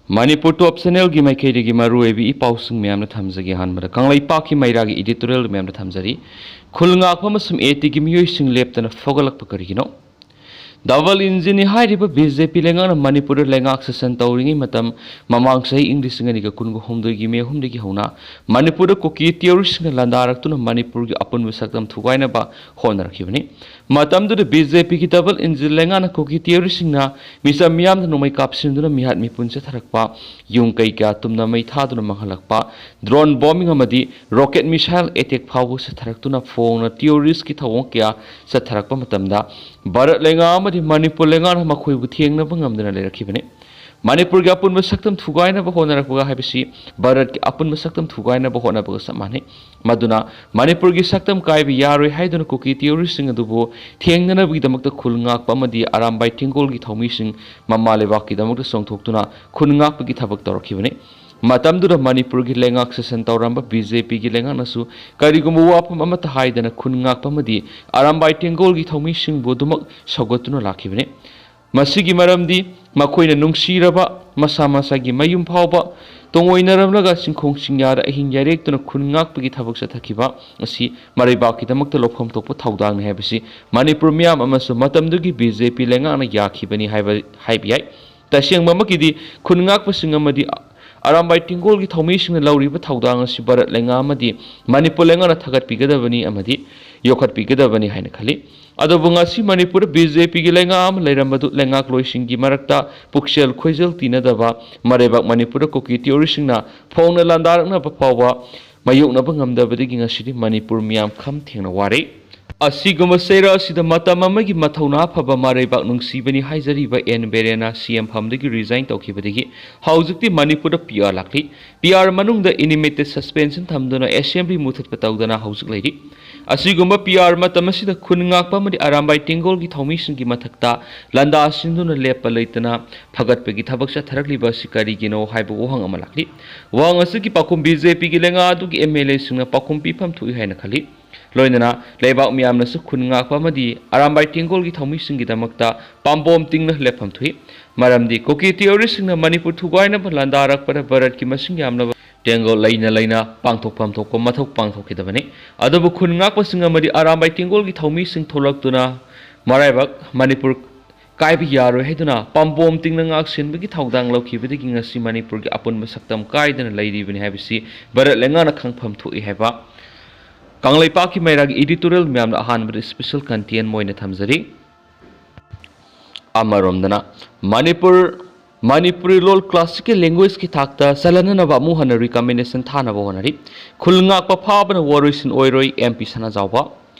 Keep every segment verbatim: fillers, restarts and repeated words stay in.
ꯃꯅꯤꯄꯨꯔ ꯇꯣꯞ ꯆꯦꯅꯦꯜꯒꯤ ꯃꯥꯏꯀꯩꯗꯒꯤ ꯃꯔꯨꯑꯣꯏꯕ ꯏ ꯄꯥꯎꯁꯤꯡ ꯃꯌꯥꯝꯅ ꯊꯝꯖꯒꯦ꯫ ꯑꯍꯥꯟꯕꯗ ꯀꯪꯂꯩꯄꯥꯛꯀꯤ ꯃꯩꯔꯥꯒꯤ editorial ꯃꯌꯥꯝꯅ ꯊꯝꯖꯔꯤ꯫ ꯈꯨꯜ ꯉꯥꯛꯄ ꯑꯃꯁꯨꯡ ATꯒꯤ ꯃꯤꯑꯣꯏꯁꯤꯡ ꯂꯦꯞꯇꯅ ꯐꯒꯠꯂꯛꯄ ꯀꯔꯤꯒꯤꯅꯣ? Double engine ꯍꯥꯏꯔꯤꯕ BJP ꯂꯩꯉꯥꯛꯅ ꯃꯅꯤꯄꯨꯔꯗ ꯂꯩꯉꯥꯛ ꯁꯥꯁꯟ ꯇꯧꯔꯤꯉꯩ ꯃꯇꯝ, ꯃꯃꯥꯡ ꯆꯍꯤ ꯏꯪ ꯂꯤꯁꯤꯡ ꯑꯅꯤꯒ ꯀꯨꯟꯒ ꯍꯨꯝꯗꯣꯏꯒꯤ ꯃꯦ ꯑꯍꯨꯝꯗꯒꯤ ꯍꯧꯅ ꯃꯅꯤꯄꯨꯔꯗ ꯀꯨꯀꯤ ꯇꯤꯑꯣꯔꯤꯁꯁꯤꯡꯅ ꯂꯥꯟꯗꯥꯔꯛꯇꯨꯅ ꯃꯅꯤꯄꯨꯔꯒꯤ ꯑꯄꯨꯟꯕ ꯁꯛꯇꯝ ꯊꯨꯒꯥꯏꯅꯕ ꯍꯣꯠꯅꯔꯛꯈꯤꯕꯅꯤ꯫ ꯃꯇꯝꯗꯨꯗ BJPꯒꯤ double engine ꯂꯩꯉꯥꯛꯅ ꯀꯨꯀꯤ ꯇꯤꯑꯣꯔꯤꯁꯁꯤꯡꯅ ꯃꯤꯆꯝ ꯃꯤꯌꯥꯝꯗ ꯅꯣꯡꯃꯩ ꯀꯥꯞꯁꯤꯟꯗꯨꯅ ꯃꯤꯍꯥꯠ ꯃꯤꯄꯨꯟ ꯆꯠꯊꯔꯛꯄ, ꯌꯨꯝ ꯀꯩ ꯀꯌꯥ ꯇꯨꯝꯅ ꯃꯩ ꯊꯥꯗꯨꯅ ꯃꯥꯡꯍꯜꯂꯛꯄ, drone bombing ꯑꯃꯗꯤ rocket missile attack ꯐꯥꯎꯕ ꯆꯠꯊꯔꯛꯇꯨꯅ ꯐꯣꯡꯅ terroristꯀꯤ ꯊꯧꯑꯣꯡ ꯀꯌꯥ ꯆꯠꯊꯔꯛꯄ ꯃꯇꯝꯗ, ꯚꯥꯔꯠ ꯂꯩꯉꯥꯛ ꯑꯃꯗꯤ ꯃꯅꯤꯄꯨꯔ ꯂꯩꯉꯥꯛꯅ ꯃꯈꯣꯏꯕꯨ ꯊꯦꯡꯅꯕ ꯉꯝꯗꯅ ꯂꯩꯔꯛꯈꯤꯕꯅꯤ꯫ ꯃꯅꯤꯄꯨꯔꯒꯤ ꯑꯄꯨꯟꯕ ꯁꯛꯇꯝ ꯊꯨꯒꯥꯏꯅꯕ ꯍꯣꯠꯅꯔꯛꯄꯒ ꯍꯥꯏꯕꯁꯤ ꯚꯥꯔꯠꯀꯤ ꯑꯄꯨꯟꯕ ꯁꯛꯇꯝ ꯊꯨꯒꯥꯏꯅꯕ ꯍꯣꯠꯅꯕꯒ ꯆꯞ ꯃꯥꯟꯅꯩ꯫ ꯃꯗꯨꯅ ꯃꯅꯤꯄꯨꯔꯒꯤ ꯁꯛꯇꯝ ꯀꯥꯏꯕ ꯌꯥꯔꯣꯏ ꯍꯥꯏꯗꯨꯅ ꯀꯨꯀꯤ ꯇꯤꯑꯣꯔꯤꯁꯁꯤꯡ ꯑꯗꯨꯕꯨ ꯊꯦꯡꯅꯅꯕꯒꯤꯗꯃꯛꯇ ꯈꯨꯜ ꯉꯥꯛꯄ ꯑꯃꯗꯤ ꯑꯔꯥꯝꯕꯥꯏ ꯇꯦꯡꯒꯣꯜꯒꯤ ꯊꯧꯃꯤꯁꯤꯡ ꯃꯃꯥ ꯂꯩꯕꯥꯛꯀꯤꯗꯃꯛꯇ ꯆꯣꯡꯊꯣꯛꯇꯨꯅ ꯈꯨꯟ ꯉꯥꯛꯄꯒꯤ ꯊꯕꯛ ꯇꯧꯔꯛꯈꯤꯕꯅꯤ꯫ ꯃꯇꯝꯗꯨꯗ ꯃꯅꯤꯄꯨꯔꯒꯤ ꯂꯩꯉꯥꯛ ꯁꯥꯁꯟ ꯇꯧꯔꯝꯕ BJPꯒꯤ ꯂꯩꯉꯥꯛꯅꯁꯨ ꯀꯔꯤꯒꯨꯝꯕ ꯋꯥꯐꯝ ꯑꯃꯠꯇ ꯍꯥꯏꯗꯅ ꯈꯨꯟ ꯉꯥꯛꯄ ꯑꯃꯗꯤ ꯑꯔꯥꯝꯕꯥꯏ ꯇꯦꯡꯒꯣꯜꯒꯤ ꯊꯧꯃꯤꯁꯤꯡꯕꯨ ꯑꯗꯨꯃꯛ ꯁꯧꯒꯠꯇꯨꯅ ꯂꯥꯛꯈꯤꯕꯅꯤ꯫ ꯃꯁꯤꯒꯤ ꯃꯔꯝꯗꯤ ꯃꯈꯣꯏꯅ ꯅꯨꯡꯁꯤꯔꯕ ꯃꯁꯥ ꯃꯁꯥꯒꯤ ꯃꯌꯨꯝ ꯐꯥꯎꯕ ꯇꯣꯡꯑꯣꯏꯅꯔꯝꯂꯒ ꯆꯤꯡꯈꯣꯡ ꯆꯤꯡꯌꯥꯗ ꯑꯍꯤꯡ ꯌꯥꯏꯔꯦꯛꯇꯨꯅ ꯈꯨꯟ ꯉꯥꯛꯄꯒꯤ ꯊꯕꯛ ꯆꯠꯊꯈꯤꯕ ꯑꯁꯤ ꯃꯔꯩꯕꯥꯛꯀꯤꯗꯃꯛꯇ ꯂꯧꯐꯝ ꯊꯣꯛꯄ ꯊꯧꯗꯥꯡꯅꯤ ꯍꯥꯏꯕꯁꯤ ꯃꯅꯤꯄꯨꯔ ꯃꯤꯌꯥꯝ ꯑꯃꯁꯨꯡ ꯃꯇꯝꯗꯨꯒꯤ BJP ꯂꯩꯉꯥꯛꯅ ꯌꯥꯈꯤꯕꯅꯤ ꯍꯥꯏꯕ, ꯍꯥꯏꯕ ꯌꯥꯏ꯫ ꯇꯁꯦꯡꯕꯃꯛꯀꯤꯗꯤ ꯈꯨꯟ ꯉꯥꯛꯄꯁꯤꯡ ꯑꯃꯗꯤ ꯑꯔꯥꯝꯕꯥꯏ ꯇꯦꯡꯒꯣꯜꯒꯤ ꯊꯧꯃꯤꯁꯤꯡꯅ ꯂꯧꯔꯤꯕ ꯊꯧꯗꯥꯡ ꯑꯁꯤ ꯚꯥꯔꯠ ꯂꯩꯉꯥꯛ ꯑꯃꯗꯤ ꯃꯅꯤꯄꯨꯔ ꯂꯩꯉꯥꯛꯅ ꯊꯥꯒꯠꯄꯤꯒꯗꯕꯅꯤ ꯑꯃꯗꯤ ꯌꯣꯛꯈꯠꯄꯤꯒꯗꯕꯅꯤ ꯍꯥꯏꯅ ꯈꯜꯂꯤ꯫ ꯑꯗꯨꯕꯨ ꯉꯁꯤ ꯃꯅꯤꯄꯨꯔꯗ BJPꯒꯤ ꯂꯩꯉꯥꯛ ꯑꯃ ꯂꯩꯔꯝꯕꯗꯨ ꯂꯩꯉꯥꯛꯂꯣꯏꯁꯤꯡꯒꯤ ꯃꯔꯛꯇ ꯄꯨꯛꯆꯦꯜ ꯈꯣꯏꯖꯦꯜ ꯇꯤꯟꯅꯗꯕ, ꯃꯔꯩꯕꯥꯛ ꯃꯅꯤꯄꯨꯔꯗ ꯀꯨꯀꯤ ꯇꯤꯑꯣꯔꯤꯁꯤꯡꯅ ꯐꯣꯡꯅ ꯂꯥꯟꯗꯥꯔꯛꯅꯕ ꯐꯥꯎꯕ ꯃꯥꯌꯣꯛꯅꯕ ꯉꯝꯗꯕꯗꯒꯤ ꯉꯁꯤꯗꯤ ꯃꯅꯤꯄꯨꯔ ꯃꯤꯌꯥꯝ ꯈꯝ ꯊꯦꯡꯅ ꯋꯥꯔꯦ꯫ ꯑꯁꯤꯒꯨꯝꯕ ꯆꯩꯔꯥꯛ ꯑꯁꯤꯗ ꯃꯇꯝ ꯑꯃꯒꯤ ꯃꯊꯧꯅꯥ ꯐꯕ ꯃꯔꯩꯕꯥꯛ ꯅꯨꯡꯁꯤꯕꯅꯤ ꯍꯥꯏꯖꯔꯤꯕ ꯑꯦꯟ ꯕꯤꯔꯦꯟꯅ CM ꯐꯝꯗꯒꯤ resign ꯇꯧꯈꯤꯕꯗꯒꯤ ꯍꯧꯖꯤꯛꯇꯤ ꯃꯅꯤꯄꯨꯔꯗ PR ꯂꯥꯛꯂꯤ꯫ PR ꯃꯅꯨꯡꯗ intermittent suspension ꯊꯝꯗꯨꯅ assembly ꯃꯨꯊꯠꯄ ꯇꯧꯗꯅ ꯍꯧꯖꯤꯛ ꯂꯩꯔꯤ꯫ ꯑꯁꯤꯒꯨꯝꯕ PR ꯃꯇꯝ ꯑꯁꯤꯗ ꯈꯨꯟ ꯉꯥꯛꯄ ꯑꯃꯗꯤ ꯑꯔꯥꯝꯕꯥꯏ ꯇꯦꯡꯒꯣꯜꯒꯤ ꯊꯧꯃꯤꯁꯤꯡꯒꯤ ꯃꯊꯛꯇ ꯂꯥꯟꯗꯥꯁꯤꯟꯗꯨꯅ ꯂꯦꯞꯄ ꯂꯩꯇꯅ ꯐꯒꯠꯄꯒꯤ ꯊꯕꯛ ꯆꯠꯊꯔꯛꯂꯤꯕ ꯑꯁꯤ ꯀꯔꯤꯒꯤꯅꯣ ꯍꯥꯏꯕ ꯋꯥꯍꯪ ꯑꯃ ꯂꯥꯛꯂꯤ꯫ ꯋꯥꯍꯪ ꯑꯁꯤꯒꯤ ꯄꯥꯎꯈꯨꯝ BJPꯒꯤ ꯂꯩꯉꯥꯛ ꯑꯗꯨꯒꯤ MLAꯁꯤꯡꯅ ꯄꯥꯎꯈꯨꯝ ꯄꯤꯐꯝ ꯊꯣꯛꯏ ꯍꯥꯏꯅ ꯈꯜꯂꯤ꯫ ꯂꯣꯏꯅꯅ ꯂꯩꯕꯥꯛ ꯃꯤꯌꯥꯝꯅꯁꯨ ꯈꯨꯟ ꯉꯥꯛꯄ ꯑꯃꯗꯤ ꯑꯔꯥꯝꯕꯥꯏ ꯇꯦꯡꯒꯣꯜꯒꯤ ꯊꯧꯃꯤꯁꯤꯡꯒꯤꯗꯃꯛꯇ ꯄꯥꯝꯕꯣꯝ ꯇꯤꯡꯅ ꯂꯦꯞꯐꯝ ꯊꯣꯛꯏ꯫ ꯃꯔꯝꯗꯤ ꯀꯨꯀꯤ ꯇꯦꯔꯣꯔꯤꯁꯁꯤꯡꯅ ꯃꯅꯤꯄꯨꯔ ꯊꯨꯒꯥꯏꯅꯕ ꯂꯥꯟꯗꯥꯔꯛꯄꯗ ꯚꯥꯔꯠꯀꯤ ꯃꯁꯤꯡ ꯌꯥꯝꯂꯕ ꯇꯦꯡꯒꯣꯜ ꯂꯩꯅ ꯂꯩꯅ ꯄꯥꯡꯊꯣꯛꯐꯝ ꯊꯣꯛꯄ ꯃꯊꯧ ꯄꯥꯡꯊꯣꯛꯈꯤꯗꯕꯅꯤ꯫ ꯑꯗꯨꯕꯨ ꯈꯨꯟ ꯉꯥꯛꯄꯁꯤꯡ ꯑꯃꯗꯤ ꯑꯔꯥꯝꯕꯥꯏ ꯇꯦꯡꯒꯣꯜꯒꯤ ꯊꯧꯃꯤꯁꯤꯡ ꯊꯣꯛꯂꯛꯇꯨꯅ ꯃꯔꯥꯏꯕꯛ ꯃꯅꯤꯄꯨꯔ ꯀꯥꯏꯕ ꯌꯥꯔꯣꯏ ꯍꯥꯏꯗꯨꯅ ꯄꯥꯝꯕꯣꯝ ꯇꯤꯡꯅ ꯉꯥꯛ ꯁꯦꯟꯕꯒꯤ ꯊꯧꯗꯥꯡ ꯂꯧꯈꯤꯕꯗꯒꯤ ꯉꯁꯤ ꯃꯅꯤꯄꯨꯔꯒꯤ ꯑꯄꯨꯟꯕ ꯁꯛꯇꯝ ꯀꯥꯏꯗꯅ ꯂꯩꯔꯤꯕꯅꯤ ꯍꯥꯏꯕꯁꯤ ꯚꯥꯔꯠ ꯂꯩꯉꯥꯛꯅ ꯈꯪꯐꯝ ꯊꯣꯛꯏ ꯍꯥꯏꯕ ꯀꯪꯂꯩꯄꯥꯛꯀꯤ ꯃꯩꯔꯥꯒꯤ editorial ꯃꯌꯥꯝꯅ ꯑꯍꯥꯟꯕꯗ special content ꯑꯣꯏꯅ ꯊꯝꯖꯔꯤ꯫ ꯑꯃꯔꯣꯝꯗꯅ ꯃꯅꯤꯄꯨꯔ ꯃꯅꯤꯄꯨꯔꯤ ꯂꯣꯜ classical language໋ꯀꯤ ꯊꯥꯛꯇ ꯆꯜꯍꯟꯅꯅꯕ ꯑꯃꯨꯛ ꯍꯟꯅ recommendation ꯊꯥꯅꯕ ꯍꯣꯠꯅꯔꯤ꯫ ꯈꯨꯜ ꯉꯥꯛꯄ ꯐꯥꯕꯅ ꯋꯥꯔꯣꯏꯁꯤꯟ ꯑꯣꯏꯔꯣꯏ, ꯑꯦꯝ ꯄꯤ ꯁꯅꯥꯖꯥꯎꯕ꯫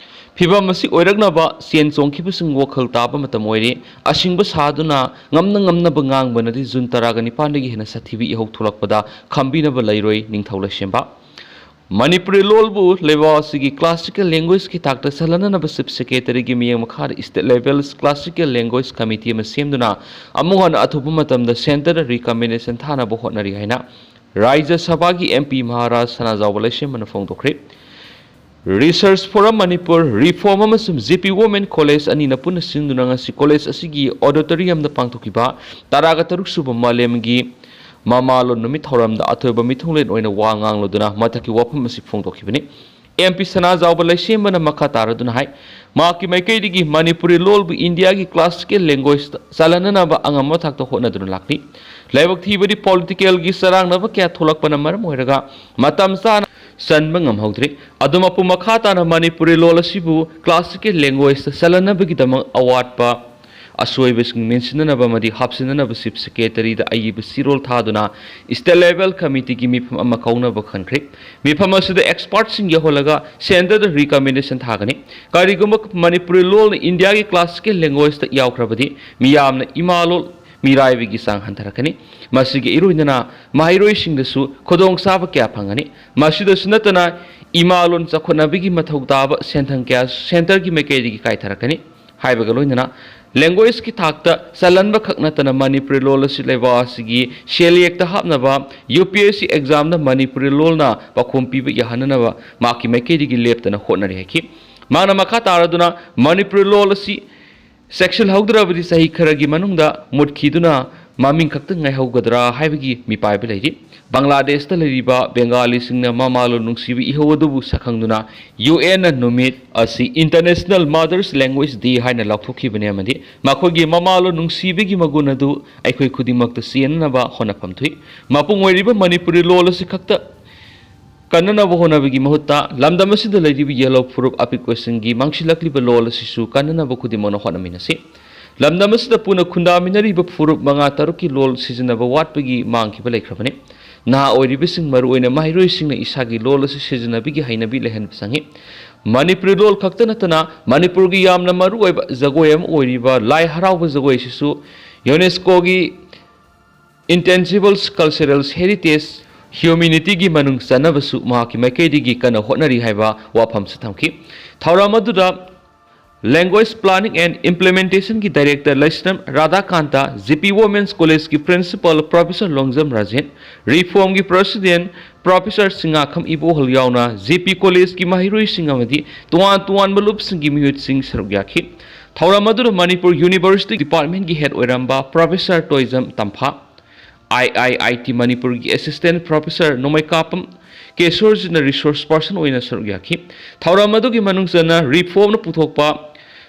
ꯐꯤꯚꯝ ꯑꯁꯤ ꯑꯣꯏꯔꯛꯅꯕ ꯁꯦꯟ ꯆꯣꯡꯈꯤꯕꯁꯤꯡ ꯋꯥꯈꯜ ꯇꯥꯕ ꯃꯇꯝ ꯑꯣꯏꯔꯦ꯫ ꯑꯁꯤꯡꯕ ꯁꯥꯗꯨꯅ ꯉꯝꯅ ꯉꯝꯅꯕ ꯉꯥꯡꯕꯅꯗꯤ ꯖꯨꯟ ꯇꯔꯥꯒ ꯅꯤꯄꯥꯟꯗꯒꯤ ꯍꯦꯟꯅ ꯁꯥꯊꯤꯕ ꯏꯍꯧ ꯊꯣꯛꯂꯛꯄꯗ ꯈꯝꯕꯤꯅꯕ ꯂꯩꯔꯣꯏ꯫ ꯅꯤꯡꯊꯧ ꯂꯩꯁꯦꯝꯕ꯫ ꯃꯅꯤꯄꯨꯔꯤ ꯂꯣꯜꯕꯨ ꯂꯩꯕꯥꯛ ꯑꯁꯤꯒꯤ classical languageꯀꯤ ꯊꯥꯛꯇ ꯆꯜꯍꯟꯅꯅꯕ Chief Secretaryꯒꯤ ꯃꯤꯠꯌꯦꯡ ꯃꯈꯥꯗ State Level Classical Language Committee ꯑꯃ ꯁꯦꯝꯗꯨꯅ ꯑꯃꯨꯛ ꯍꯟꯅ ꯑꯊꯨꯕ ꯃꯇꯝꯗ centreꯗ recommendation ꯊꯥꯅꯕ ꯍꯣꯠꯅꯔꯤ ꯍꯥꯏꯅ ꯔꯥꯖ꯭ꯌ ꯁꯚꯥꯒꯤ ꯑꯦꯝ ꯄꯤ ꯃꯍꯥꯔꯥꯖ ꯁꯅꯥꯖꯥꯎꯕ ꯂꯩꯁꯦꯝꯕꯅ ꯐꯣꯡꯗꯣꯛꯈ꯭ꯔꯦ꯫ Research Forum Manipur, Reform ꯑꯃꯁꯨꯡ ꯖꯦ ꯄꯤ Women College ꯑꯅꯤꯅ ꯄꯨꯟꯅ ꯁꯤꯟꯗꯨꯅ ꯉꯁꯤ college ꯑꯁꯤꯒꯤ auditoriumꯗ ꯄꯥꯡꯊꯣꯛꯈꯤꯕ ꯇꯔꯥꯒ ꯇꯔꯨꯛ ꯁꯨꯕ ꯃꯥꯂꯦꯝꯒꯤ ꯃꯃꯥꯂꯣꯟ ꯅꯨꯃꯤꯠ ꯊꯧꯔꯝꯗ ꯑꯊꯣꯏꯕ ꯃꯤꯊꯨꯡꯂꯦꯟ ꯑꯣꯏꯅ ꯋꯥ ꯉꯥꯡꯂꯗꯨꯅ ꯃꯊꯛꯀꯤ ꯋꯥꯐꯝ ꯑꯁꯤ ꯐꯣꯡꯗꯣꯛꯈꯤꯕꯅꯤ꯫ ꯑꯦꯝ ꯄꯤ ꯁꯅꯥꯖꯥꯎꯕ ꯂꯩꯁꯦꯝꯕꯅ ꯃꯈꯥ ꯇꯥꯔꯗꯨꯅ ꯍꯥꯏ, ꯃꯍꯥꯛꯀꯤ ꯃꯥꯏꯀꯩꯗꯒꯤ ꯃꯅꯤꯄꯨꯔꯤ ꯂꯣꯜꯕꯨ ꯏꯟꯗꯤꯌꯥꯒꯤ classical language‌ꯗ ꯆꯜꯍꯟꯅꯅꯕ ꯑꯉꯝꯕ ꯊꯥꯛꯇ ꯍꯣꯠꯅꯗꯨꯅ ꯂꯥꯛꯂꯤ꯫ ꯂꯥꯏꯕꯛ ꯊꯤꯕꯗꯤ political ꯒꯤ ꯆꯔꯥꯡꯅꯕ ꯀꯌꯥ ꯊꯣꯛꯂꯛꯄꯅ ꯃꯔꯝ ꯑꯣꯏꯔꯒ ꯃꯇꯝ ꯆꯥꯅ ꯆꯟꯕ ꯉꯝꯍꯧꯗ꯭ꯔꯤ꯫ ꯑꯗꯨꯝ ꯃꯄꯨꯡ ꯃꯈꯥ ꯇꯥꯅ ꯃꯅꯤꯄꯨꯔꯤ ꯂꯣꯜ ꯑꯁꯤꯕꯨ classical language ꯇ ꯆꯜꯍꯟꯅꯕꯒꯤꯗꯃꯛ ꯑꯋꯥꯠꯄ ꯑꯁꯣꯏꯕꯁꯤꯡ ꯃꯦꯟꯁꯤꯟꯅꯅꯕ ꯑꯃꯗꯤ ꯍꯥꯞꯆꯤꯟꯅꯅꯕ Chief Secretary ꯗ ꯑꯏꯕ ꯆꯦꯔꯣꯜ ꯊꯥꯗꯨꯅ State Level Committee ꯒꯤ ꯃꯤꯐꯝ ꯑꯃ ꯀꯧꯅꯕ ꯈꯟꯈ꯭ꯔꯦ꯫ ꯃꯤꯐꯝ ꯑꯁꯤꯗ expert ꯁꯤꯡ ꯌꯧꯍꯜꯂꯒ centre ꯗ recommendation ꯊꯥꯒꯅꯤ꯫ ꯀꯔꯤꯒꯨꯝꯕ ꯃꯅꯤꯄꯨꯔꯤ ꯂꯣꯜꯅ ꯏꯟꯗꯤꯌꯥꯒꯤ classical language ꯇ ꯌꯥꯎꯈ꯭ꯔꯕꯗꯤ ꯃꯤꯌꯥꯝꯅ ꯏꯃꯥ ꯂꯣꯜ ꯃꯤꯔꯥꯏꯕꯒꯤ ꯆꯥꯡ ꯍꯟꯊꯔꯛꯀꯅꯤ꯫ ꯃꯁꯤꯒꯤ ꯏꯔꯣꯏꯅꯅ ꯃꯍꯩꯔꯣꯏꯁꯤꯡꯗꯁꯨ ꯈꯨꯗꯣꯡꯆꯥꯕ ꯀꯌꯥ ꯐꯪꯒꯅꯤ꯫ ꯃꯁꯤꯗꯁꯨ ꯅꯠꯇꯅ ꯏꯃꯥ ꯂꯣꯟ ꯆꯥꯎꯈꯠꯅꯕꯒꯤ ꯃꯊꯧ ꯇꯥꯕ ꯁꯦꯟꯊꯪ ꯀꯌꯥ centre ꯒꯤ ꯃꯥꯏꯀꯩꯗꯒꯤ ꯀꯥꯏꯊꯔꯛꯀꯅꯤ꯫ ꯍꯥꯏꯕꯒ ꯂꯣꯏꯅꯅ languageꯀꯤ ꯊꯥꯛꯇ ꯆꯜꯍꯟꯕ ꯈꯛ ꯅꯠꯇꯅ ꯃꯅꯤꯄꯨꯔꯤ ꯂꯣꯜ ꯑꯁꯤ ꯂꯩꯕꯥꯛ ꯑꯁꯤꯒꯤ ꯁꯦꯜꯌꯦꯛꯇ ꯍꯥꯞꯅꯕ UPSC examꯗ ꯃꯅꯤꯄꯨꯔꯤ ꯂꯣꯜꯅ ꯄꯥꯎꯈꯨꯝ ꯄꯤꯕ ꯌꯥꯍꯟꯅꯅꯕ ꯃꯍꯥꯛꯀꯤ ꯃꯥꯏꯀꯩꯗꯒꯤ ꯂꯦꯞꯇꯅ ꯍꯣꯠꯅꯔꯤ ꯍꯥꯏꯈꯤ꯫ ꯃꯥꯅ ꯃꯈꯥ ꯇꯥꯔꯗꯨꯅ ꯃꯅꯤꯄꯨꯔꯤ ꯂꯣꯜ ꯑꯁꯤ ꯆꯦꯛꯁꯤꯜꯍꯧꯗ꯭ꯔꯕꯗꯤ ꯆꯍꯤ ꯈꯔꯒꯤ ꯃꯅꯨꯡꯗ ꯃꯨꯠꯈꯤꯗꯨꯅ ꯃꯃꯤꯡ ꯈꯛꯇ ꯉꯥꯏꯍꯧꯒꯗ꯭ꯔꯥ ꯍꯥꯏꯕꯒꯤ ꯃꯤꯄꯥꯏꯕ ꯂꯩꯔꯤ꯫ ꯕꯪꯒ꯭ꯂꯥꯗꯦꯁꯇ ꯂꯩꯔꯤꯕ ꯕꯦꯡꯒꯥꯂꯤꯁꯤꯡꯅ ꯃꯃꯥ ꯂꯣꯟ ꯅꯨꯡꯁꯤꯕ ꯏꯍꯧ ꯑꯗꯨꯕꯨ ꯁꯛꯈꯪꯗꯨꯅ UNꯅ ꯅꯨꯃꯤꯠ ꯑꯁꯤ International Mothers Language Day ꯍꯥꯏꯅ ꯂꯥꯎꯊꯣꯛꯈꯤꯕꯅꯤ ꯑꯃꯗꯤ ꯃꯈꯣꯏꯒꯤ ꯃꯃꯥ ꯂꯣꯟ ꯅꯨꯡꯁꯤꯕꯒꯤ ꯃꯒꯨꯟ ꯑꯗꯨ ꯑꯩꯈꯣꯏ ꯈꯨꯗꯤꯡꯃꯛꯇ ꯆꯦꯟꯅꯅꯕ ꯍꯣꯠꯅꯐꯝ ꯊꯣꯛꯏ꯫ ꯃꯄꯨꯡ ꯑꯣꯏꯔꯤꯕ ꯃꯅꯤꯄꯨꯔꯤ ꯂꯣꯜ ꯑꯁꯤ ꯈꯛꯇ ꯀꯟꯅꯅꯕ ꯍꯣꯠꯅꯕꯒꯤ ꯃꯍꯨꯠꯇ ꯂꯝꯗꯝ ꯑꯁꯤꯗ ꯂꯩꯔꯤꯕ ꯌꯦꯜꯍꯧ ꯐꯨꯔꯨꯞ ꯑꯄꯤꯛꯄꯁꯤꯡꯒꯤ ꯃꯥꯡꯁꯤꯜꯂꯛꯂꯤꯕ ꯂꯣꯜ ꯑꯁꯤꯁꯨ ꯀꯟꯅꯅꯕ ꯈꯨꯗꯤꯡꯃꯛꯅ ꯍꯣꯠꯅꯃꯤꯟꯅꯁꯤ꯫ ꯂꯝꯗꯝ ꯑꯁꯤꯗ ꯄꯨꯟꯅ ꯈꯨꯟꯗꯥꯃꯤꯟꯅꯔꯤꯕ ꯐꯨꯔꯨꯞ ꯃꯉꯥ ꯇꯔꯨꯛꯀꯤ ꯂꯣꯜ ꯁꯤꯖꯤꯟꯅꯕ ꯋꯥꯠꯄꯒꯤ ꯃꯥꯡꯈꯤꯕ ꯂꯩꯈ꯭ꯔꯕꯅꯤ꯫ ꯅꯍꯥ ꯑꯣꯏꯔꯤꯕꯁꯤꯡ, ꯃꯔꯨꯑꯣꯏꯅ ꯃꯍꯩꯔꯣꯏꯁꯤꯡꯅ ꯏꯁꯥꯒꯤ ꯂꯣꯜ ꯑꯁꯤ ꯁꯤꯖꯤꯟꯅꯕꯒꯤ ꯍꯩꯅꯕꯤ ꯂꯩꯍꯟꯕ ꯆꯪꯏ꯫ ꯃꯅꯤꯄꯨꯔꯤ ꯂꯣꯜ ꯈꯛꯇ ꯅꯠꯇꯅ ꯃꯅꯤꯄꯨꯔꯒꯤ ꯌꯥꯝꯅ ꯃꯔꯨꯑꯣꯏꯕ ꯖꯒꯣꯏ ꯑꯃ ꯑꯣꯏꯔꯤꯕ ꯂꯥꯏ ꯍꯔꯥꯎꯕ ꯖꯒꯣꯏ ꯑꯁꯤꯁꯨ UNESCOꯒꯤ Intangible Cultural Heritage, Humanityꯒꯤ ꯃꯅꯨꯡ ꯆꯟꯅꯕꯁꯨ ꯃꯍꯥꯛꯀꯤ ꯃꯥꯏꯀꯩꯗꯒꯤ ꯀꯟꯅ ꯍꯣꯠꯅꯔꯤ ꯍꯥꯏꯕ ꯋꯥꯐꯝꯁꯨ ꯊꯝꯈꯤ꯫ ꯊꯧꯔꯝ ꯑꯗꯨꯗ Language Planning and Implementationꯒꯤ Director ꯂꯩꯁ꯭ꯔꯝ ꯔꯥꯙꯥꯀꯥꯟꯇ, GP Women's Collegeꯀꯤ Principal Professor Longjam Rajen, REFORMꯒꯤ President Professor ꯁꯤꯡꯉꯥꯈꯝ ꯏꯕꯣꯍꯜ ꯌꯥꯎꯅ GP Collegeꯀꯤ ꯃꯍꯩꯔꯣꯏꯁꯤꯡ ꯑꯃꯗꯤ ꯇꯣꯉꯥꯟ ꯇꯣꯉꯥꯟꯕ ꯂꯨꯞꯁꯤꯡꯒꯤ ꯃꯤꯍꯨꯠꯁꯤꯡ ꯁꯔꯨꯛ ꯌꯥꯈꯤ꯫ ꯊꯧꯔꯝ ꯑꯗꯨꯗ ꯃꯅꯤꯄꯨꯔ University Departmentꯀꯤ Head ꯑꯣꯏꯔꯝꯕ Professor ꯇꯣꯏꯖꯝ ꯇꯝꯐꯥ, IIIT ꯃꯅꯤꯄꯨꯔꯒꯤ Assistant Professor ꯅꯣꯡꯃꯩꯀꯥꯄꯝ ꯀꯦꯁꯣꯔꯖꯤꯠꯅ Resource Person ꯑꯣꯏꯅ ꯁꯔꯨꯛ ꯌꯥꯈꯤ꯫ ꯊꯧꯔꯝ ꯑꯗꯨꯒꯤ ꯃꯅꯨꯡ ꯆꯟꯅ REFORMꯅ ꯄꯨꯊꯣꯛꯄ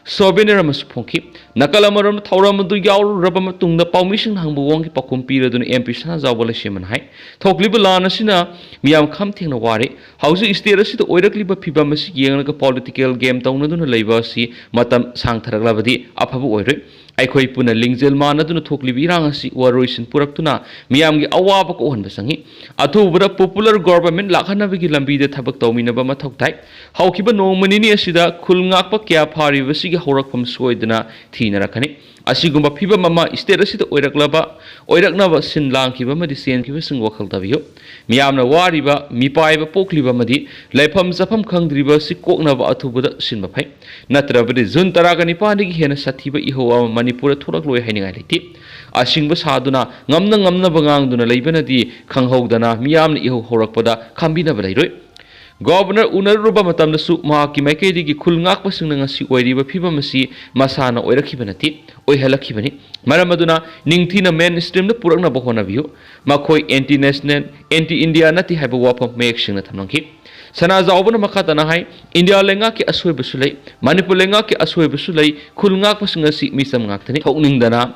souvenir ꯑꯃꯁꯨ ꯐꯣꯡꯈꯤ꯫ ꯅꯥꯀꯜ ꯑꯃꯔꯣꯝꯗ ꯊꯧꯔꯝ ꯑꯗꯨ ꯌꯥꯎꯔꯨꯔꯕ ꯃꯇꯨꯡꯗ ꯄꯥꯎꯃꯤꯁꯤꯡꯅ ꯍꯪꯕ ꯋꯥꯍꯪꯒꯤ ꯄꯥꯎꯈꯨꯝ ꯄꯤꯔꯗꯨꯅ MP ꯁꯅꯥꯖꯥꯎꯕ ꯂꯩꯁꯦꯝꯕꯅ ꯍꯥꯏ, ꯊꯣꯛꯂꯤꯕ ꯂꯥꯟ ꯑꯁꯤꯅ ꯃꯤꯌꯥꯝ ꯈꯝ ꯊꯦꯡꯅ ꯋꯥꯔꯦ꯫ ꯍꯧꯖꯤꯛ state ꯑꯁꯤꯗ ꯑꯣꯏꯔꯛꯂꯤꯕ ꯐꯤꯕꯝ ꯑꯁꯤ ꯌꯦꯡꯂꯒ political game ꯇꯧꯅꯗꯨꯅ ꯂꯩꯕ ꯑꯁꯤ ꯃꯇꯝ ꯁꯥꯡꯊꯔꯛꯂꯕꯗꯤ ꯑꯐꯕ ꯑꯣꯏꯔꯣꯏ꯫ ꯑꯩꯈꯣꯏ ꯄꯨꯟꯅ ꯂꯤꯡꯖꯦꯜ ꯃꯥꯟꯅꯗꯨꯅ ꯊꯣꯛꯂꯤꯕ ꯏꯔꯥꯡ ꯑꯁꯤ ꯋꯥꯔꯣꯏꯁꯤꯟ ꯄꯨꯔꯛꯇꯨꯅ ꯃꯤꯌꯥꯝꯒꯤ ꯑꯋꯥꯕ ꯀꯣꯛꯍꯟꯕ ꯆꯪꯏ꯫ ꯑꯊꯨꯕꯗ popular government ꯂꯥꯛꯍꯟꯅꯕꯒꯤ ꯂꯝꯕꯤꯗ ꯊꯕꯛ ꯇꯧꯃꯤꯟꯅꯕ ꯃꯊꯧ ꯇꯥꯏ꯫ ꯍꯧꯈꯤꯕ ꯅꯣꯡꯃ ꯅꯤꯅꯤ ꯑꯁꯤꯗ ꯈꯨꯜ ꯉꯥꯛꯄ ꯀꯌꯥ ꯐꯥꯔꯤꯕꯁꯤꯒꯤ ꯍꯧꯔꯛꯐꯝ ꯁꯣꯏꯗꯅ ꯊꯤꯅꯔꯛꯀꯅꯤ꯫ ꯑꯁꯤꯒꯨꯝꯕ ꯐꯤꯕꯝ ꯑꯃ state ꯑꯁꯤꯗ ꯑꯣꯏꯔꯛꯂꯕ, ꯑꯣꯏꯔꯛꯅꯕ ꯁꯤꯟ ꯂꯥꯡꯈꯤꯕ ꯑꯃꯗꯤ ꯆꯦꯟꯈꯤꯕꯁꯤꯡ ꯋꯥꯈꯜ ꯇꯥꯕꯤꯌꯨ꯫ ꯃꯤꯌꯥꯝꯅ ꯋꯥꯔꯤꯕ, ꯃꯤꯄꯥꯏꯕ ꯄꯣꯛꯂꯤꯕ ꯑꯃꯗꯤ ꯂꯩꯐꯝ ꯆꯥꯐꯝ ꯈꯪꯗ꯭ꯔꯤꯕ ꯑꯁꯤ ꯀꯣꯛꯅꯕ ꯑꯊꯨꯕꯗ ꯁꯤꯟꯕ ꯐꯩ꯫ ꯅꯠꯇ꯭ꯔꯕꯗꯤ June ꯇꯔꯥꯒ ꯅꯤꯄꯥꯟꯗꯒꯤ ꯍꯦꯟꯅ ꯁꯥꯊꯤꯕ ꯏꯍꯧ ꯑꯃ ꯃꯅꯤꯄꯨꯔꯗ ꯊꯣꯛꯂꯛꯂꯣꯏ ꯍꯥꯏꯅꯤꯡꯉꯥꯏ ꯂꯩꯇꯦ꯫ ꯑꯁꯤꯡꯕ ꯁꯥꯗꯨꯅ ꯉꯝꯅ ꯉꯝꯅꯕ ꯉꯥꯡꯗꯨꯅ ꯂꯩꯕꯅꯗꯤ ꯈꯪꯍꯧꯗꯅ ꯃꯤꯌꯥꯝꯅ ꯏꯍꯧ ꯍꯧꯔꯛꯄꯗ ꯈꯥꯝꯕꯤꯅꯕ ꯂꯩꯔꯣꯏ꯫ Governor ꯎꯅꯔꯨꯔꯕ ꯃꯇꯝꯗꯁꯨ ꯃꯍꯥꯛꯀꯤ ꯃꯥꯏꯀꯩꯗꯒꯤ ꯈꯨꯜ ꯉꯥꯛꯄꯁꯤꯡꯅ ꯉꯁꯤ ꯑꯣꯏꯔꯤꯕ ꯐꯤꯕꯝ ꯑꯁꯤ ꯃꯁꯥꯅ ꯑꯣꯏꯔꯛꯈꯤꯕ ꯅꯠꯇꯦ, ꯑꯣꯏꯍꯜꯂꯛꯈꯤꯕꯅꯤ꯫ ꯃꯔꯝ ꯑꯗꯨꯅ ꯅꯤꯡꯊꯤꯅ main streamꯗ ꯄꯨꯔꯛꯅꯕ ꯍꯣꯠꯅꯕꯤꯌꯨ꯫ ꯃꯈꯣꯏ anti national, anti India ꯅꯠꯇꯦ ꯍꯥꯏꯕ ꯋꯥꯐꯝ ꯃꯌꯦꯛ ꯁꯦꯡꯅ ꯊꯝꯂꯝꯈꯤ꯫ ꯁꯅꯥꯖꯥꯎꯕꯅ ꯃꯈꯥ ꯇꯥꯅ ꯍꯥꯏ, "ꯏꯟꯗꯤꯌꯥ ꯂꯩꯉꯥꯛꯀꯤ ꯑꯁꯣꯏꯕꯁꯨ ꯂꯩ, ꯃꯅꯤꯄꯨꯔ ꯂꯩꯉꯥꯛꯀꯤ ꯑꯁꯣꯏꯕꯁꯨ ꯂꯩ, ꯈꯨꯜ ꯉꯥꯛꯄꯁꯤꯡ ꯑꯁꯤ ꯃꯤꯆꯝ ꯉꯥꯛꯇꯅꯤ꯫ ꯊꯣꯛꯅꯤꯡꯗꯅ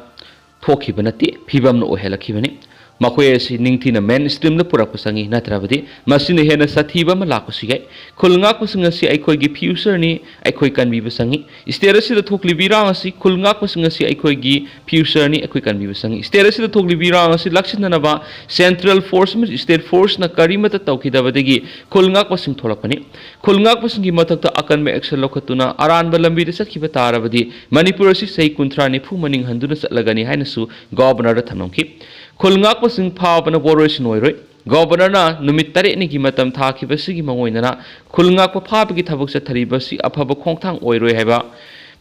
ꯊꯣꯛꯈꯤꯕ ꯅꯠꯇꯦ, ꯐꯤꯕꯝꯅ ꯑꯣꯏꯍꯜꯂꯛꯈꯤꯕꯅꯤ꯫ ꯃꯈꯣꯏ ꯑꯁꯤ ꯅꯤꯡꯊꯤꯅ main streamꯗ ꯄꯨꯔꯛꯄ ꯆꯪꯏ, ꯅꯠꯇ꯭ꯔꯕꯗꯤ ꯃꯁꯤꯅ ꯍꯦꯟꯅ ꯁꯥꯊꯤꯕ ꯑꯃ ꯂꯥꯛꯄꯁꯨ ꯌꯥꯏ꯫ ꯈꯨꯜ ꯉꯥꯛꯄꯁꯤꯡ ꯑꯁꯤ ꯑꯩꯈꯣꯏꯒꯤ futureꯅꯤ, ꯑꯩꯈꯣꯏ ꯀꯟꯕꯤꯕ ꯆꯪꯏ꯫ State ꯑꯁꯤꯗ ꯊꯣꯛꯂꯤꯕ ꯏꯔꯥꯡ ꯑꯁꯤ, ꯈꯨꯜ ꯉꯥꯛꯄꯁꯤꯡ ꯑꯁꯤ ꯑꯩꯈꯣꯏꯒꯤ futureꯅꯤ, ꯑꯩꯈꯣꯏ ꯀꯟꯕꯤꯕ ꯆꯪꯏ꯫ State ꯑꯁꯤꯗ ꯊꯣꯛꯂꯤꯕ ꯏꯔꯥꯡ ꯑꯁꯤ ꯂꯥꯛꯁꯤꯟꯅꯅꯕ central force ꯑꯃꯁꯨꯡ state forceꯅ ꯀꯔꯤꯃꯠꯇ ꯇꯧꯈꯤꯗꯕꯗꯒꯤ ꯈꯨꯜ ꯉꯥꯛꯄꯁꯤꯡ ꯊꯣꯛꯂꯛꯄꯅꯤ꯫ ꯈꯨꯜ ꯉꯥꯛꯄꯁꯤꯡꯒꯤ ꯃꯊꯛꯇ ꯑꯀꯟꯕ action ꯂꯧꯈꯠꯇꯨꯅ ꯑꯔꯥꯟꯕ ꯂꯝꯕꯤꯗ ꯆꯠꯈꯤꯕ ꯇꯥꯔꯕꯗꯤ ꯃꯅꯤꯄꯨꯔ ꯑꯁꯤ ꯆꯍꯤ ꯀꯨꯟꯊ꯭ꯔꯥ ꯅꯤꯐꯨ ꯃꯅꯤꯡ ꯍꯟꯗꯨꯅ ꯆꯠꯂꯒꯅꯤ" ꯍꯥꯏꯅꯁꯨ Governorꯗ ꯊꯝꯂꯝꯈꯤ꯫ ꯈꯨꯜ ꯉꯥꯛꯄꯁꯤꯡ ꯐꯥꯕꯅ ꯋꯥꯔꯣꯏꯁꯤꯟ ꯑꯣꯏꯔꯣꯏ꯫ Governorꯅ ꯅꯨꯃꯤꯠ ꯇꯔꯦꯠꯅꯤꯒꯤ ꯃꯇꯝ ꯊꯥꯈꯤꯕꯁꯤꯒꯤ ꯃꯑꯣꯡ ꯑꯣꯏꯅꯅ ꯈꯨꯜ ꯉꯥꯛꯄ ꯐꯥꯕꯒꯤ ꯊꯕꯛ ꯆꯠꯊꯔꯤꯕꯁꯤ ꯑꯐꯕ ꯈꯣꯡꯊꯥꯡ ꯑꯣꯏꯔꯣꯏ ꯍꯥꯏꯕ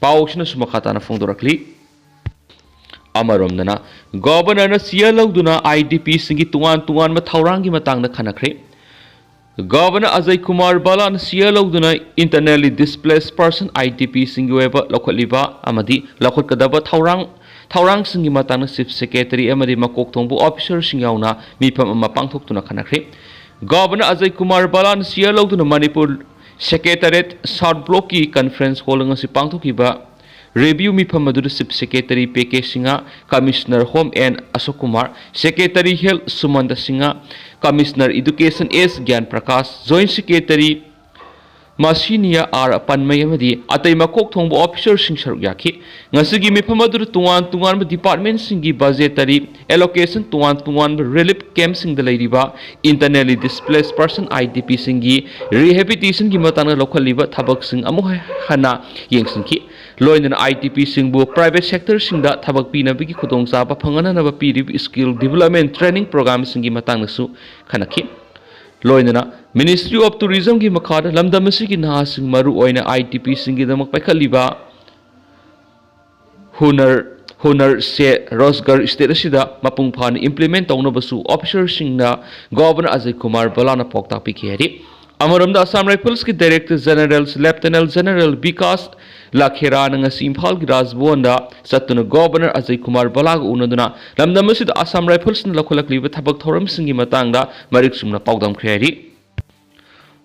ꯄꯥꯎꯁꯤꯅꯁꯨ ꯃꯈꯥ ꯇꯥꯅ ꯐꯣꯡꯗꯣꯔꯛꯂꯤ꯫ ꯑꯃꯔꯣꯝꯗꯅ, Governorꯅ chair ꯂꯧꯗꯨꯅ IDPꯁꯤꯡꯒꯤ ꯇꯣꯉꯥꯟ ꯇꯣꯉꯥꯟꯕ ꯊꯧꯔꯥꯡꯒꯤ ꯃꯇꯥꯡꯗ ꯈꯟꯅꯈ꯭ꯔꯦ꯫ Governor ꯑꯖꯌ ꯀꯨꯃꯥꯔ ꯚꯜꯂꯥꯅ chair ꯂꯧꯗꯨꯅ internally displaced person, IDPꯁꯤꯡꯒꯤ ꯑꯣꯏꯕ ꯂꯧꯈꯠꯂꯤꯕ ꯑꯃꯗꯤ ꯂꯧꯈꯠꯀꯗꯕ ꯊꯧꯔꯥꯡ, ꯊꯧꯔꯥꯡꯁꯤꯡꯒꯤ ꯃꯇꯥꯡꯗ Chief Secretary ꯑꯃꯗꯤ ꯃꯀꯣꯛ ꯊꯣꯡꯕ officerꯁꯤꯡ ꯌꯥꯎꯅ ꯃꯤꯐꯝ ꯑꯃ ꯄꯥꯡꯊꯣꯛꯇꯨꯅ ꯈꯟꯅꯈ꯭ꯔꯦ꯫ Governor ꯑꯖꯌ ꯀꯨꯃꯥꯔ ꯚꯜꯂꯥꯅ chair ꯂꯧꯗꯨꯅ Manipur Secretariat South Blockꯀꯤ conference hall ꯉꯁꯤ ꯄꯥꯡꯊꯣꯛꯈꯤꯕ review ꯃꯤꯐꯝ ꯑꯗꯨꯗ Chief Secretary P K Singh, Commissioner Home N Ashok Kumar, Secretary Health Sumant Singh, Commissioner Education S Gyan Prakash, Joint Secretary ꯃꯁꯤꯅꯤꯌꯥ ꯑꯥꯔ ꯄꯟꯃꯩ ꯑꯃꯗꯤ ꯑꯇꯩ ꯃꯀꯣꯛ ꯊꯣꯡꯕ ꯑꯣꯐꯤꯁꯔꯁꯤꯡ ꯁꯔꯨꯛ ꯌꯥꯈꯤ꯫ ꯉꯁꯤꯒꯤ ꯃꯤꯐꯝ ꯑꯗꯨꯗ ꯇꯣꯉꯥꯟ ꯇꯣꯉꯥꯟꯕ ꯗꯤꯄꯥꯔꯠꯃꯦꯟꯁꯤꯡꯒꯤ ꯕꯖꯦꯇꯔꯤ ꯑꯦꯂꯣꯀꯦꯁꯟ, ꯇꯣꯉꯥꯟ ꯇꯣꯉꯥꯟꯕ ꯔꯤꯂꯤꯐ ꯀꯦꯝꯞꯁꯤꯡꯗ ꯂꯩꯔꯤꯕ internally displaced person, IDPꯁꯤꯡꯒꯤ rehabilitationꯒꯤ ꯃꯇꯥꯡꯗ ꯂꯧꯈꯠꯂꯤꯕ ꯊꯕꯛꯁꯤꯡ ꯑꯃꯨꯛ ꯍꯟꯅ ꯌꯦꯡꯁꯤꯟꯈꯤ꯫ ꯂꯣꯏꯅꯅ IDPꯁꯤꯡꯕꯨ private sectorꯁꯤꯡꯗ ꯊꯕꯛ ꯄꯤꯅꯕꯒꯤ ꯈꯨꯗꯣꯡꯆꯥꯕ ꯐꯪꯍꯟꯅꯕ ꯄꯤꯔꯤꯕ skill development training programꯁꯤꯡꯒꯤ ꯃꯇꯥꯡꯗꯁꯨ ꯈꯟꯅꯈꯤ꯫ ꯂꯣꯏꯅꯅ Ministry of Tourismꯒꯤ ꯃꯈꯥꯗ ꯂꯝꯗꯝ ꯑꯁꯤꯒꯤ ꯅꯍꯥꯁꯤꯡ, ꯃꯔꯨꯑꯣꯏꯅ IDPꯁꯤꯡꯒꯤꯗꯃꯛ ꯄꯥꯏꯈꯠꯂꯤꯕ ꯍꯨꯅꯔ, ꯍꯨꯅꯔ ꯁꯦ ꯔꯣꯖꯒꯔ state ꯑꯁꯤꯗ ꯃꯄꯨꯡ ꯐꯥꯅ implement ꯇꯧꯅꯕꯁꯨ ꯑꯣꯐꯤꯁꯔꯁꯤꯡꯅ ꯒꯣꯕꯔꯅꯔ ꯑꯖꯌ ꯀꯨꯃꯥꯔ ꯚꯜꯂꯥꯅ ꯄꯥꯎꯇꯥꯛ ꯄꯤꯈꯤ ꯍꯥꯏꯔꯤ꯫ ꯑꯃꯔꯣꯝꯗ, ꯑꯁꯥꯝ ꯔꯥꯏꯐꯜꯁꯀꯤ director general lieutenant general Vikas ꯂꯈꯦꯔꯥꯅ ꯉꯁꯤ ꯏꯝꯐꯥꯜꯒꯤ ꯔꯥꯖꯚꯋꯟꯗ ꯆꯠꯇꯨꯅ ꯒꯣꯕꯔꯅꯔ ꯑꯖꯌ ꯀꯨꯃꯥꯔ ꯚꯜꯂꯥꯒ ꯎꯅꯗꯨꯅ ꯂꯝꯗꯝ ꯑꯁꯤꯗ ꯑꯁꯥꯝ ꯔꯥꯏꯐꯜꯁꯅ ꯂꯧꯈꯠꯂꯛꯂꯤꯕ ꯊꯕꯛ ꯊꯧꯔꯝꯁꯤꯡꯒꯤ ꯃꯇꯥꯡꯗ ꯃꯔꯤꯛ ꯆꯨꯝꯅ ꯄꯥꯎꯗꯝꯈ꯭ꯔꯦ ꯍꯥꯏꯔꯤ꯫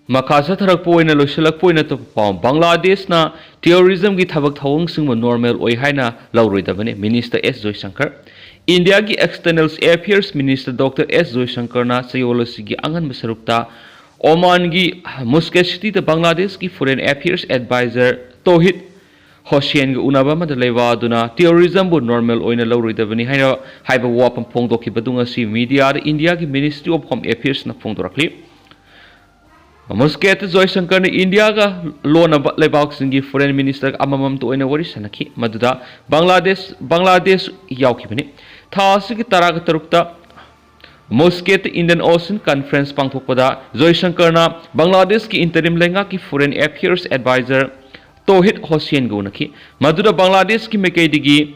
ꯃꯈꯥ ꯆꯠꯊꯔꯛꯄ ꯑꯣꯏꯅ, ꯂꯣꯏꯁꯤꯜꯂꯛꯄ ꯑꯣꯏꯅ ꯑꯇꯣꯞꯄ ꯄꯥꯎ, ꯕꯪꯒ꯭ꯂꯥꯗꯦꯁꯅ terrorismꯒꯤ ꯊꯕꯛ ꯊꯧꯑꯣꯡꯁꯤꯡꯕꯨ normal ꯑꯣꯏ ꯍꯥꯏꯅ ꯂꯧꯔꯣꯏꯗꯕꯅꯤ, ꯃꯤꯅꯤꯁꯇꯔ ꯑꯦꯁ ꯖꯣꯏꯁꯪꯀꯔ꯫ ꯏꯟꯗꯤꯌꯥꯒꯤ external affairs minister ꯗꯣꯛꯇꯔ ꯑꯦꯁ ꯖꯣꯏꯁꯪꯀꯔꯅ ꯆꯌꯣꯜ ꯑꯁꯤꯒꯤ ꯑꯉꯟꯕ ꯁꯔꯨꯛꯇ ꯑꯣꯃꯥꯟꯒꯤ ꯃꯨꯁꯀꯦꯠ ꯁꯤꯇꯤꯗ ꯕꯪꯒ꯭ꯂꯥꯗꯦꯁꯀꯤ foreign affairs advisor ꯇꯣꯍꯤꯗ ꯍꯣꯁꯦꯟꯒ ꯎꯅꯕ ꯑꯃꯗ ꯂꯩꯕꯥꯛ ꯑꯗꯨꯅ terrorismꯕꯨ normal ꯑꯣꯏꯅ ꯂꯧꯔꯣꯏꯗꯕꯅꯤ ꯍꯥꯏꯅ ꯍꯥꯏꯕ ꯋꯥꯐꯝ ꯐꯣꯡꯗꯣꯛꯈꯤꯕꯗꯨ ꯉꯁꯤ ꯃꯤꯗꯤꯌꯥꯗ ꯏꯟꯗꯤꯌꯥꯒꯤ Ministry of Home Affairsꯅ ꯐꯣꯡꯗꯣꯔꯛꯂꯤ꯫ ꯃꯨꯁꯀꯦꯠ ꯖꯣꯏꯁꯪꯀꯔꯅ ꯏꯟꯗꯤꯌꯥꯒ ꯂꯣꯟꯅꯕ ꯂꯩꯕꯥꯛꯁꯤꯡꯒꯤ foreign minister ꯑꯃꯃꯝꯇ ꯑꯣꯏꯅ ꯋꯥꯔꯤ ꯁꯥꯟꯅꯈꯤ, ꯃꯗꯨꯗ ꯕꯪꯒ꯭ꯂꯥꯗꯦꯁ, ꯕꯪꯒ꯭ꯂꯥꯗꯦꯁ ꯌꯥꯎꯈꯤꯕꯅꯤ꯫ ꯊꯥ ꯑꯁꯤꯒꯤ ꯇꯔꯥꯒ ꯇꯔꯨꯛꯇ ꯃꯨꯁꯀꯦꯠꯇ Indian Ocean Conference ꯄꯥꯡꯊꯣꯛꯄꯗ ꯖꯣꯏꯁꯪꯀꯔꯅ ꯕꯪꯒ꯭ꯂꯥꯗꯦꯁꯀꯤ interim ꯂꯩꯉꯥꯛꯀꯤ foreign affairs advisor ꯇꯣꯍꯤꯗ ꯍꯣꯁꯦꯟꯒ ꯎꯅꯈꯤ, ꯃꯗꯨꯗ ꯕꯪꯒ꯭ꯂꯥꯗꯦꯁꯀꯤ ꯃꯥꯏꯀꯩꯗꯒꯤ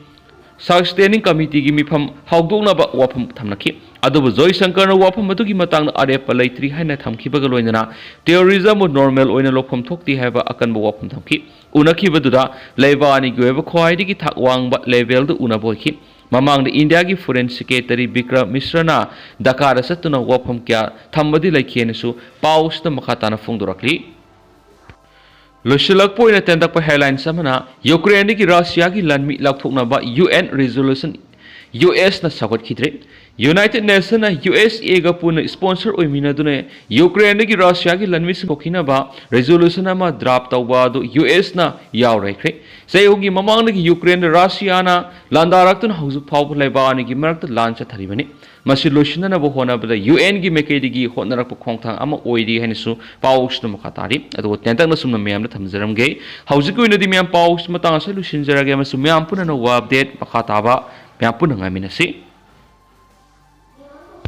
sustaining committeeꯒꯤ ꯃꯤꯐꯝ ꯍꯧꯗꯣꯛꯅꯕ ꯋꯥꯐꯝ ꯊꯝꯅꯈꯤ꯫ ꯑꯗꯨꯕꯨ ꯖꯣꯏꯁꯪꯀꯔꯅ ꯋꯥꯐꯝ ꯑꯗꯨꯒꯤ ꯃꯇꯥꯡꯗ ꯑꯔꯦꯞꯄ ꯂꯩꯇ꯭ꯔꯤ ꯍꯥꯏꯅ ꯊꯝꯈꯤꯕꯒ ꯂꯣꯏꯅꯅ terrorismꯕꯨ normal ꯑꯣꯏꯅ ꯂꯧꯐꯝ ꯊꯣꯛꯇꯦ ꯍꯥꯏꯕ ꯑꯀꯟꯕ ꯋꯥꯐꯝ ꯊꯝꯈꯤ꯫ ꯎꯅꯈꯤꯕꯗꯨꯗ ꯂꯩꯕꯥꯛ ꯑꯅꯤꯒꯤ ꯑꯣꯏꯕ ꯈ꯭ꯋꯥꯏꯗꯒꯤ ꯊꯥꯛ ꯋꯥꯡꯕ levelꯗ ꯎꯅꯕ ꯑꯣꯏꯈꯤ꯫ ꯃꯃꯥꯡꯗ ꯏꯟꯗꯤꯌꯥꯒꯤ foreign secretary ꯕꯤꯀ꯭ꯔꯝ ꯃꯤꯁ꯭ꯔꯅ ꯙꯀꯥꯗ ꯆꯠꯇꯨꯅ ꯋꯥꯐꯝ ꯀꯌꯥ ꯊꯝꯕꯗꯤ ꯂꯩꯈꯤ ꯍꯥꯏꯅꯁꯨ ꯄꯥꯎꯁꯤꯗ ꯃꯈꯥ ꯇꯥꯅ ꯐꯣꯡꯗꯣꯔꯛꯂꯤ꯫ ꯂꯣꯏꯁꯤꯜꯂꯛꯄ ꯑꯣꯏꯅ ꯇꯦꯟꯇꯛꯄ headlines ꯑꯃꯅ, ꯌꯨꯀ꯭ꯔꯦꯟꯗꯒꯤ ꯔꯁꯤꯌꯥꯒꯤ ꯂꯥꯟꯃꯤ ꯂꯧꯊꯣꯛꯅꯕ UN resolution ꯌꯨ ꯑꯦꯁꯅ ꯁꯧꯒꯠꯈꯤꯗ꯭ꯔꯦ꯫ ꯌꯨꯅꯥꯏꯇꯦꯗ ꯅꯦꯁꯟꯅ ꯌꯨ ꯑꯦꯁ ꯑꯦꯒ ꯄꯨꯟꯅ ꯁ꯭ꯄꯣꯟꯁꯔ ꯑꯣꯏꯃꯤꯟꯅꯗꯨꯅ ꯌꯨꯀ꯭ꯔꯦꯟꯗꯒꯤ ꯔꯁꯤꯌꯥꯒꯤ ꯂꯥꯟꯃꯤꯁꯤꯡ ꯄꯨꯊꯣꯛꯈꯤꯅꯕ ꯔꯤꯖꯣꯂꯨꯁꯟ ꯑꯃ ꯗ꯭ꯔꯥꯐ ꯇꯧꯕ ꯑꯗꯨ ꯌꯨ ꯑꯦꯁꯅ ꯌꯥꯎꯔꯦꯈ꯭ꯔꯦ꯫ ꯆꯍꯤ ꯑꯍꯨꯝꯒꯤ ꯃꯃꯥꯡꯗꯒꯤ ꯌꯨꯀ꯭ꯔꯦꯟꯗ ꯔꯁꯤꯌꯥꯅ ꯂꯥꯟꯗꯥꯔꯛꯇꯨꯅ ꯍꯧꯖꯤꯛ ꯐꯥꯎꯕ ꯂꯩꯕꯥꯛ ꯑꯅꯤꯒꯤ ꯃꯔꯛꯇ ꯂꯥꯟ ꯆꯠꯊꯔꯤꯕꯅꯤ꯫ ꯃꯁꯤ ꯂꯣꯏꯁꯤꯟꯅꯅꯕ ꯍꯣꯠꯅꯕꯗ ꯌꯨ ꯑꯦꯟꯒꯤ ꯃꯥꯏꯀꯩꯗꯒꯤ ꯍꯣꯠꯅꯔꯛꯄ ꯈꯣꯡꯊꯥꯡ ꯑꯃ ꯑꯣꯏꯔꯤ ꯍꯥꯏꯅꯁꯨ ꯄꯥꯎꯁꯤꯅ ꯃꯈꯥ ꯇꯥꯔꯤ꯫ ꯑꯗꯨꯒ ꯇꯦꯟꯇꯛꯅ ꯁꯨꯝꯅ ꯃꯌꯥꯝꯗ ꯊꯝꯖꯔꯝꯒꯦ꯫ ꯍꯧꯖꯤꯛꯀꯤ ꯑꯣꯏꯅꯗꯤ ꯃꯌꯥꯝ ꯄꯥꯎꯁꯤ ꯃꯇꯥꯡ ꯑꯁꯤꯗ ꯂꯣꯏꯁꯤꯟꯖꯔꯒꯦ ꯑꯃꯁꯨꯡ ꯃꯌꯥꯝ ꯄꯨꯟꯅ ꯑꯅꯧꯕ ꯑꯞꯗꯦꯠ ꯃꯈꯥ ꯇꯥꯕ ꯃꯌꯥꯝ ꯄꯨꯟꯅ ꯉꯥꯏꯃꯤꯟꯅꯁꯤ꯫